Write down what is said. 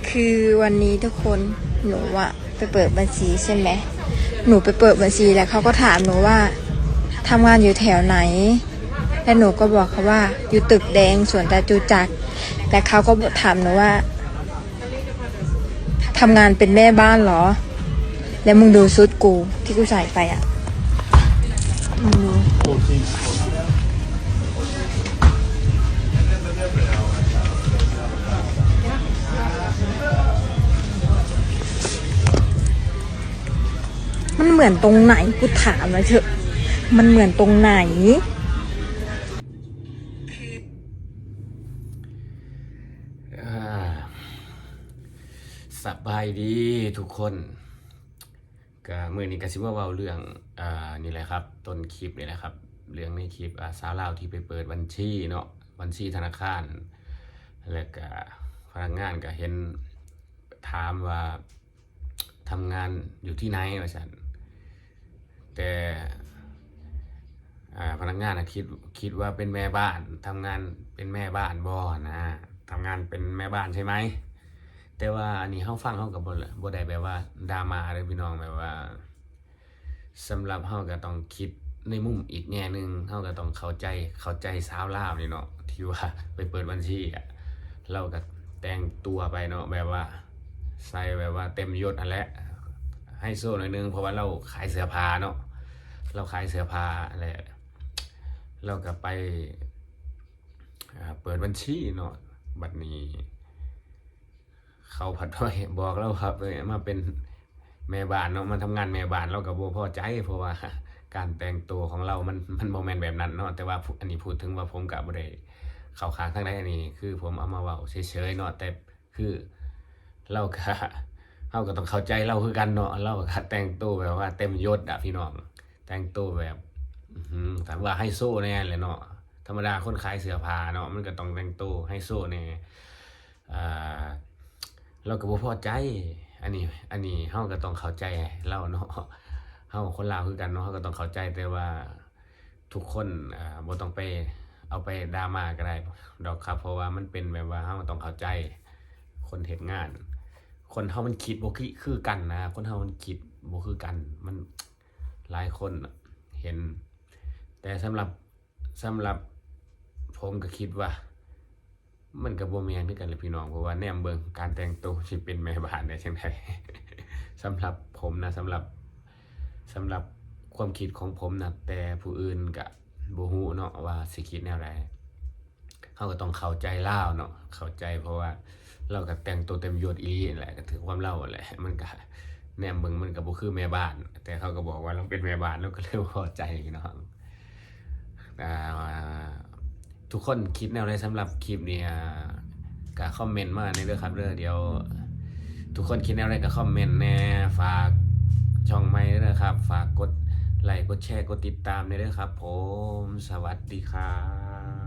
ຄືວັນນີ້ທຸກຄົນ ໜູອະໄປເປີດບັນຊີໃຊ່ໄໝ? ໜູໄປເປີດບັນຊີ ແລ້ວເຂົາກໍຖາມໜູວ່າ ທຳງານຢູ່ແຖວໃດ? ແລ້ວໜູກໍບອກເຂົາວ່າ ຢູ່ຕຶກແດງ ສວນຈະຕຸຈັກ ແລ້ວເຂົາກໍຖາມໜູວ່າ ທຳງານເປັນແມ່ບ້ານເຫລ? ແລ້ວມຶງດູຊຸດກູທີ່ກູໃສ່ໄປອະ ມຶງດູ ມັນເໝືອນຕົງໄຫນ? ກູຖາມໜ້ອຍເຖາະ ມັນເໝືອນຕົງໄຫນ? ອ່າ ສະບາຍດີທຸກຄົນ. ກະມື້ນີ້ກະຊິມາເວົ້າເລື່ອງ ອ່າ ນີ້ແຫຼະຄັບ ຕົ້ນຄລິບນີ້ແຫຼະຄັບ ເລື່ອງໃນຄລິບ ອ່າ ສາວລາວທີ່ໄປເປີດບັນຊີເນາະ ບັນຊີທະນາຄານ ແລ້ວກະພະນັກງານກະເຫັນຖາມວ່າ ທຳງານຢູ່ທີ່ໃນ ວ່າຊັ້ນ ແຕ່ ອ່າ ພະນັກງານນະຄິດ ຄິດວ່າເປັນແມ່ບ້ານ ທຳງານເປັນແມ່ບ້ານບໍ່ຫັ້ນນະ ທຳງານເປັນແມ່ບ້ານໃຊ່ໄໝ? ແຕ່ວ່າອັນນີ້ເຮົາຟັງ ເຮົາກໍບໍ່ ບໍ່ໄດ້ແບບວ່າດຣາມາເດີພີ່ນ້ອງ ແບບວ່າ ສຳລັບເຮົາກໍຕ້ອງຄິດໃນມຸມອີກແງ່ໜຶ່ງ ເຮົາກໍຕ້ອງເຂົ້າໃຈ ເຂົ້າໃຈຊາວລາວນີ້ເນາະ ທີ່ວ່າໄປເປີດບັນຊີອະ ລາວກໍແຕ່ງຕົວໄປເນາະ ແບບວ່າ ໃສ່ແບບວ່າເຕັມຍົດຫັ້ນແຫຼະ ໄຮໂຊໜ້ອຍໜຶ່ງ ເພາະວ່າລາວຂາຍເສື້ອຜ້າເນາະ ລາວຂາຍເສື້ອຜ້າແຫຼະ ລາວກໍໄປ ອ່າ ເປີດບັນຊີເນາະ ບັດນີ້ເຂົາພັດບອກລາວວ່າ ເອີ ມາເປັນແມ່ບ້ານເນາະ ມາທຳງານແມ່ບ້ານ ລາວກໍບໍ່ພໍໃຈ ເພາະວ່າການແຕ່ງໂຕຂອງລາວມັນ ມັນບໍ່ແມ່ນແບບນັ້ນເນາະ ແຕ່ວ່າ ອັນນີ້ ອັນນີ້ ພູດເຖິງວ່າ ຜົມກໍບໍ່ໄດ້ເຂົ້າຂ້າງທາງໃດ ອັນນີ້ຄືຜົມເອົາມາເວົ້າເສຍໆເນາະ ແຕ່ ຄື ລາວກະ ເຮົາກໍຕ້ອງເຂົ້າໃຈລາວຄືກັນເນາະ ລາວກະແຕ່ງໂຕແບບວ່າເຕັມຍົດອະພີ່ນ້ອງ ແຕ່ງໂຕແບບ ອື ຖ້າວ່າໄຮໂຊແດ່ແຫຼະເນາະ ທຳມະດາຄົນຂາຍເສື້ອຜ້າເນາະ ມັນກໍຕ້ອງແຕ່ງໂຕໄຮໂຊແດ່ ອ່າ ລາວກໍບໍ່ພໍໃຈ ອັນນີ້ ອັນນີ້ເຮົາກໍຕ້ອງເຂົ້າໃຈລາວເນາະ ເຮົາຄົນລາວຄືກັນເນາະ ເຮົາກໍຕ້ອງເຂົ້າໃຈ ແຕ່ວ່າ ທຸກຄົນ ອ່າ ບໍ່ຕ້ອງໄປເອົາໄປດຣາມາກໍໄດ້ດອກຄັບ ເພາະວ່າມັນເປັນແບບວ່າເຮົາຕ້ອງເຂົ້າໃຈ ຄົນເຮັດງານ ຄົນເຮົາມັນຄິດບໍ່ຄື ຄືກັນນະ ຄົນເຮົາມັນຄິດບໍ່ຄືກັນ ມັນຫຼາຍຄົນເຫັນ ແຕ່ສຳລັບ ສຳລັບຜົມກໍຄິດວ່າ ມັນກໍບໍ່ແມ່ນຄືກັນແຫຼະພີ່ນ້ອງ ເພາະວ່າແນມເບິ່ງການແຕ່ງໂຕ ຊິເປັນແມ່ບ້ານໄດ້ຈັ່ງໃດ? ສຳລັບຜົມນະ ສຳລັບ ສຳລັບຄວາມຄິດຂອງຜົມນະ ແຕ່ຜູ້ອື່ນກະບໍ່ຮູ້ເນາະວ່າຊິຄິດແນວໃດ ເຮົາກໍຕ້ອງເຂົ້າໃຈລາວເນາະ ເຂົ້າໃຈ ເພາະວ່າລາວກໍແຕ່ງໂຕເຕັມຍົດອີ່ຫຼີຫັ້ນແຫຼະ ກໍຖືກຄວາມລາວຫັ້ນແຫຼະ ມັນກະແນມເບິ່ງມັນກໍບໍ່ຄືແມ່ບ້ານ ແຕ່ເຂົາກໍບອກວ່າລາວເປັນແມ່ບ້ານ ລາວກໍເລີຍບໍ່ພໍໃຈພີ່ນ້ອງ. ອ່າ ທຸກຄົນຄິດແນວໃດສຳລັບຄລິບນີ້? ອ່າ ກະຄອມເມັນມາແດ່ເດີຄັບເດີ ດຽວທຸກຄົນຄິດແນວໃດກະຄອມເມັນແດ່ ຝາກຊ່ອງໃໝ່ເດີຄັບ ຝາກກົດໄລກ໌ ກົດແຊ ກົດຕິດຕາມແດ່ເດີຄັບຜົມ ສະຫວັດດີຄັບ.